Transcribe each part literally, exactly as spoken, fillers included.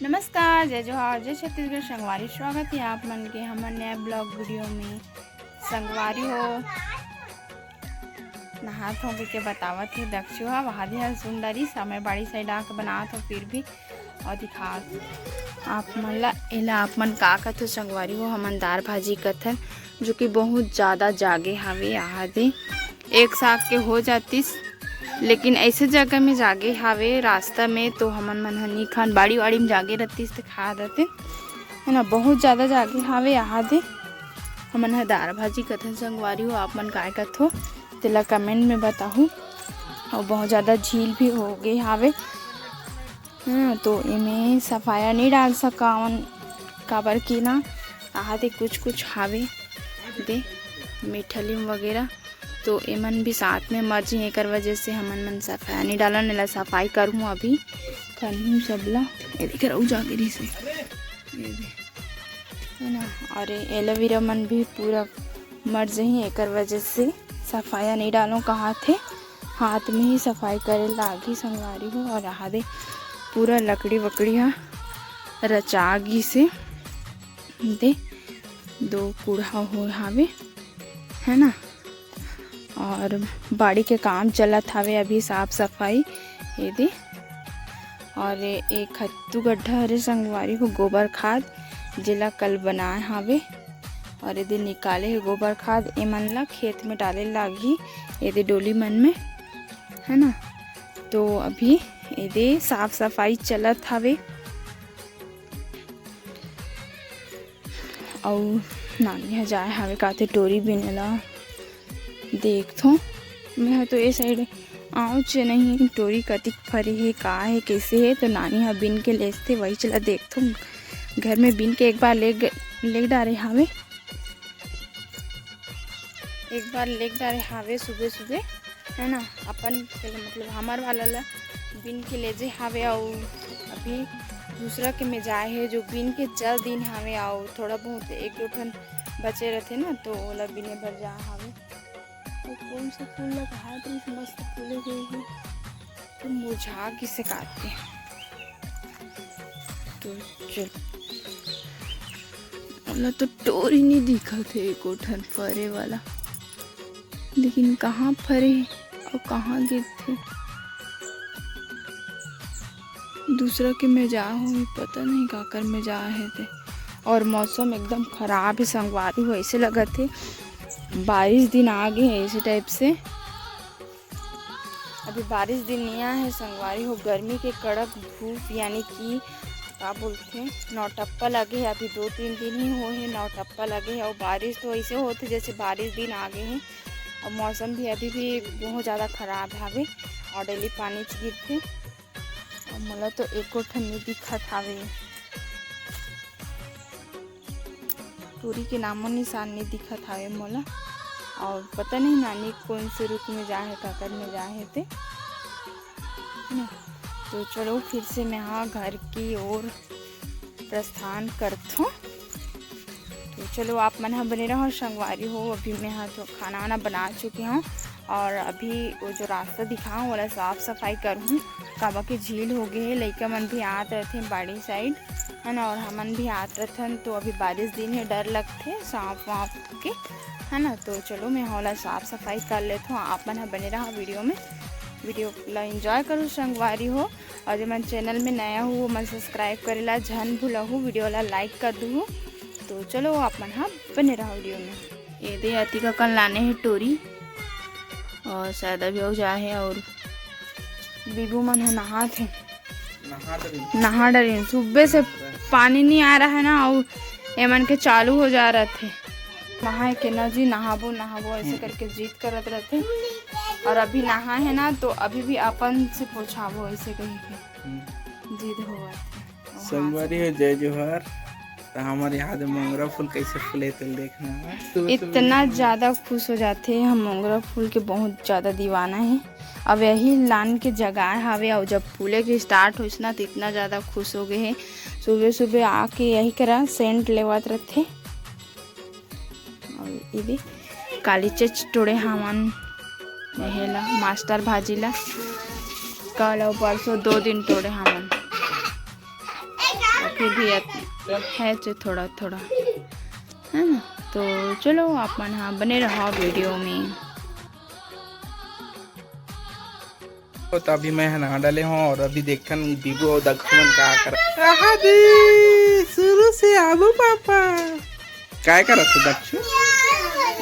नमस्कार, जय जोहार, जय छत्तीसगढ़ संगवारी। स्वागत हे आप मन के हमर नया ब्लॉग वीडियो में। संगवारी हो, नहात हो के बतावत हे दक्षु हा, वहा दे हा सुंदरी समय बाड़ी साइड आके बनात हो, फिर भी और दिखात आप मन ला। एला आप मन का कथो संगवारी हो? हमन दार भाजी कथन, जो कि बहुत ज्यादा जागे हावे। आहा दे एक साग के हो जातिस, लेकिन ऐसे जगह में जागे हावे रास्ता में, तो हमन मन ह नी खान, बाड़ी वाड़ी में जागे रहतिस त खा देते, है ना। बहुत ज्यादा जागे हावे। आहा दे हमन ह दार भाजी कथन संगवारी हो, आप मन काय कथो तेला कमेंट में बताहू। और बहुत ज्यादा झील भी हो गए हावे। हाँ, तो एमे सफाया नहीं डाल सकावन, काबर कि ना आहा दे कुछ कुछ हावे दे मीठा लीम वगैरह, तो एमन भी साथ में मर जी, एकर वजह से हमन मन सफाया नहीं डालन। एला सफाई करहूँ अभी, करहूँ सबला। ये देख रहा, उ जागे रही से, ये दे, है ना। और एलोवेरा मन भी पूरा मर जही, एकर वजह से सफाया नहीं डालो कहा थे। हाथ में ही सफाई करे लागही संगवारी हो। और आहा दे पूरा लकड़ी वकड़ी हा रचा गिसे, दे दो कूढ़ा हो हावे, है ना। और बाड़ी के काम चलत हावे अभी, साफ सफाई, ये दे। और एक खत्तू गड्ढा हरे संगवारी हो, गोबर खाद, जेला कल बनाए हावे। और ये दे निकाले हे गोबर खाद, एमन ला खेत में डाले लागही, ये दे डोली मन में, है ना। तो अभी ये दे साफ सफाई चलत हावे। अउ नानी ह जाए हावे काथे टोरी बिने ला। देखथों, मैं ह तो ए साइड आवच नहीं, टोरी कतिक फरे हे, का हे, कैसे हे, तो नानी ह बिन के लेसथे, वही चला देखथों। घर में बिन के एक बार ले ग-, ले डारे हावे, एक बार ले डारे हावे सुबह सुबह, है ना। अपन के ल-, मतलब हमर वाला ला बिन के ले जे हावे, अउ अभी दूसरा के में जाए हे, जो बिन के चल दिन हावे, अउ थोड़ा बहुत एक दो ठन बचे रहथे ना, तो ओला बिने बर जा हावे। वो कौन सा फूल लगा है, इतनी मस्त फूले हुए हैं, तो मुरझा किसे काटते हैं। तो चल, ओला तो टोरी नहीं दिखत हे एको ठन फरे वाला, लेकिन कहाँ फरे हे अउ कहाँ गिरथे, दूसरा के में जा होही, पता नहीं काकर में जा हे ते। और मौसम एकदम खराब हे संगवारी हो, ऐसे लगत हे बारिश दिन आ गे हे, ऐसे टाइप से। अभी बारिश दिन नइ आए हे संगवारी हो, गर्मी के कड़क धूप, यानी कि का बोलथे, नौटप्पा लगे हे। अभी दो तीन दिन ही होए हे, नौटप्पा लगे हे। और बारिश तो ऐसे होथे जैसे बारिश दिन आ गे हे। और मौसम भी अभी भी बहुत ज़्यादा खराब हावे और डेली पानी च गिरथे। और मोला तो एको ठन नइ दिखत हावे। टोरी के नामो निशान नइ दिखत हावे मोला। और पता नहीं नानी कोन से रुख में जा हे, काकर में जा हे ते। है ना? तो चलो फिर से मैं हाँ घर की ओर प्रस्थान करथों। तो चलो आप मन ह बने रहो संगवारी हो। अभी मैं हाँ तो खाना वाना बना चुकी हूँ और अभी वो जो रास्ता दिखा हूँ, ओला साफ सफाई करहूँ, काबर के झील हो गए हे, लइका मन भी आत रहथे बाड़ी साइड, है ना, और हमन भी आत रथन, तो अभी बारिश दिन हे, डर लगथे सांप वाप के, है ना। तो चलो मैं ओला साफ सफाई कर लेथों, आप मन ह बने रहा वीडियो में, वीडियो ला एंजॉय करो संगवारी हो। और जो मन चैनल में नया हो, वो मन सब्सक्राइब करे ला झन भूलहू, वीडियो ला लाइक कर दूहू। तो चलो आप मन ह बने रहा वीडियो में। ये दे अतिका कन लाने हे टोरी और शायद अभी अउ जाए हे और बीबू मन ह नहात हे। नहा डरिन। नहा डरिन। सुबह से पानी नहीं आ रहा है ना, और एमन के चालू हो जा रहा थे। नहाए के ना जी, नहाबो, नहाबो, ऐसे हम्म। करके जिद करत रहते। और अभी नहा है ना, तो अभी भी अपन से पोछाबो, ऐसे कही के हम्म। जिद होवत है। संगवारी हो, जय जोहार। तो हमारे यहाँ दे मोंगरा फूल कैसे फूले, तो देखना है। तो इतना ज़्यादा खुश हो जाते हैं हम, मोंगरा फूल के बहुत ज़्यादा दीवाना है। अब यही लान के जगाए हावे, और जब फूले के स्टार्ट होइस ना, तो इतना ज़्यादा खुश हो गए हैं। सुबह सुबह आके यही करा सेंट लेवत रहते। और ये दे काली चच टोड़े हावन, यही ला मास्टर भाजी ला, कल और परसों दो दिन टोड़े हावन। ये भी अत-, है जो थोड़ा थोड़ा, है ना? तो चलो, आप मन हा बने रहो वीडियो में। तो अभी मैं नहा डाले हूँ और अभी देखथन बीबू और दक्षु मन का कर। आहा दे, शुरू से आबू पापा। काय करत हे दक्षु?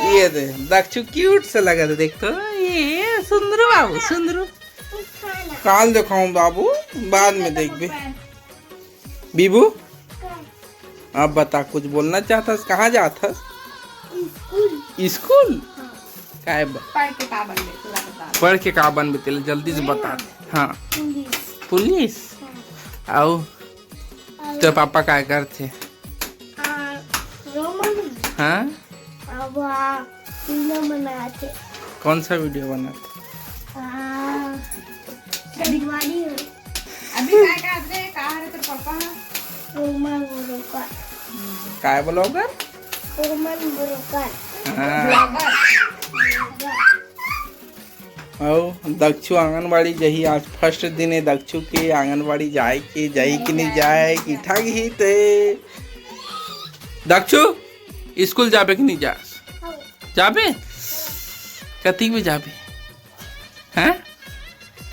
ये दे, दक्षु क्यूट से लगत हे, देख तो। ये सुंदरू बाबू, सुंदरू। काल देखाऊं बाबू, बाद में देखबे। बीबू, अब बता, कुछ बोलना चाहत हस? कहाँ जात हस? स्कूल। स्कूल? हाँ। काय ब-, पढ़ के का बनबे, पूरा बता। पढ़ के का बनबे, तेला जल्दी से बता। हाँ। पुलिस। पुलिस? हाँ। अउ अउ तो पापा काय करथे? आ, रोमन। हाँ? अब आ, वीडियो बनाथे। कौन सा वीडियो बनाथे? आ, संगवारी हो। अभी काय करथे? का हरे तोर पापा? Roman blogger. काय ब्लॉगर? Roman blogger. हाँ। ब्लॉगर। अउ दक्षु आंगनबाड़ी जही, आज फर्स्ट दिन हे दक्षु के आंगनबाड़ी जाए के, जाई कि नहीं जाए कि ठग ही ते। दक्षु, स्कूल जाबे कि नहीं जास? जाबे? कतिक बजे जाबे? हैं?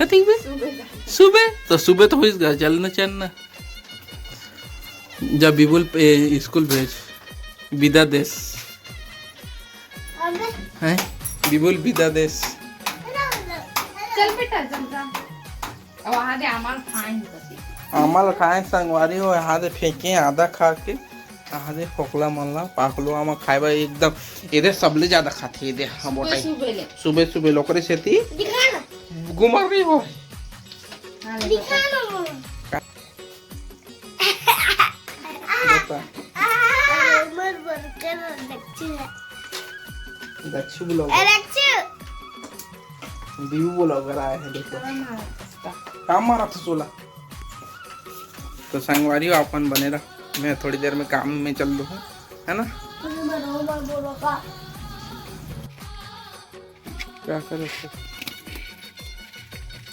कतिक बजे? सुबह। तो सुबह तो होइस गा, चल न, चल न। जा बिबुल ए, स्कूल भेज, विदा देस। अबे। हैं? बिबुल विदा देस। चल बेटा, चल जा। अब आहा दे आमा ल खाए हैं कति। आमा ल खाए संगवारी हो, आहा दे फेंके आधा खा के, आहा दे फोकला मन ला पाकलो आमा खाए बर एकदम, एदे सबले ज्यादा खाथे, एदे, हाँ, सुबह बोटाई। सुबह ले। सुबह सुबह लोकरे सेती दिखा ना। गुमर नहीं हो। हाँ, ले दिखा बेटा। ना। बता। रोमन ब्लॉगर और दक्षु है। दक्षु ब्लॉगर। ए, दक्षु। बीबू ब्लॉगर आए हैं, देखो। काम मारा था सोला। तो संगवारी हो, अपन बने रह, मैं थोड़ी देर में काम में चल दूँ, है ना? क्या करत हे?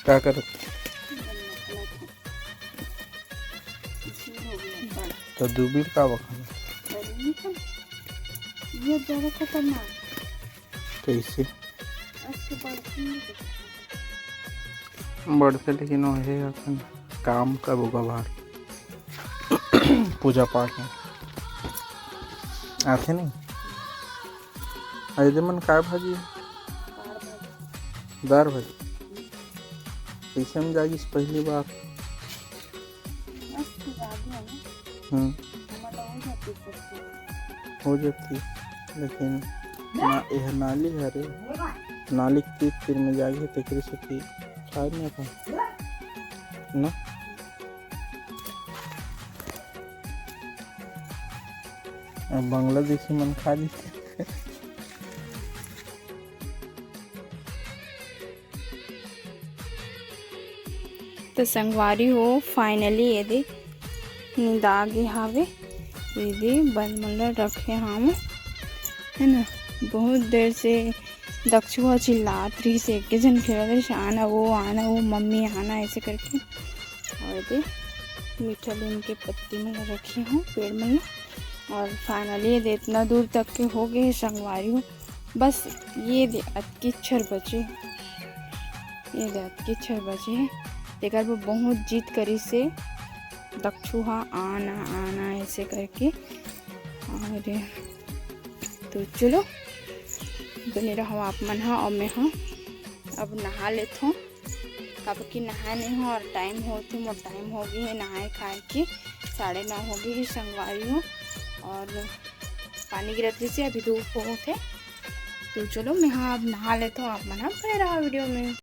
क्या करत हे? तो दूबीर का बखान? ये ज्यादा खतरनाक। कैसे? आज के बड़की नहीं देखा। बढ़ते लेकिन वही अपन काम का बोगा भार। पूजा पाठ में आथे नहीं। अरे दे मन काय भाजी? दार भाजी। कैसे हम जागिस पहली बार? मस्त जादू है ना। हम्म। हमर तो हो जाती सब्जी। हो जाती, लेकिन ना, यह नाली हरे, नाली के तीर तीर में जागे, तेकरे सेती खाए नहीं अपन। ना? अब बांग्लादेशी मन खा लेथे। तो संगवारी हो, finally ये दे निंदा गे हावे। ये दे बल मन ल रखे हावे, है ना। बहुत देर से दक्षु ह चिल्लात रहिस, एक झन खेलत रहिस, "आना वो, आना वो, मम्मी आना," ऐसे करके। और ये दे मीठा नीम के पत्ती मन ल रखे हूँ पेड़ मन ल। और finally ये दे इतना दूर तक के हो गए हे संगवारी हो। बस ये दे अतकी छर बचे, ये दे अतकी छर बचे हे। तेकर बर बहुत जिद करिस हे दक्षु हा, "आना, आना," ऐसे करके। और तो चलो, बने रहो आप मन हा, और मैं हा अब नहा लेथों। काबर कि नहाए नहीं हो और टाइम होत हे, मोर टाइम हो गई है नहाए खाए के, साढ़े नौ हो गई है संगवारी हो। और पानी गिरत रहिसे, अभी धूप होत हे। तो चलो, मैं हा अब नहा लेथों, आप मन हा बने रहा वीडियो में।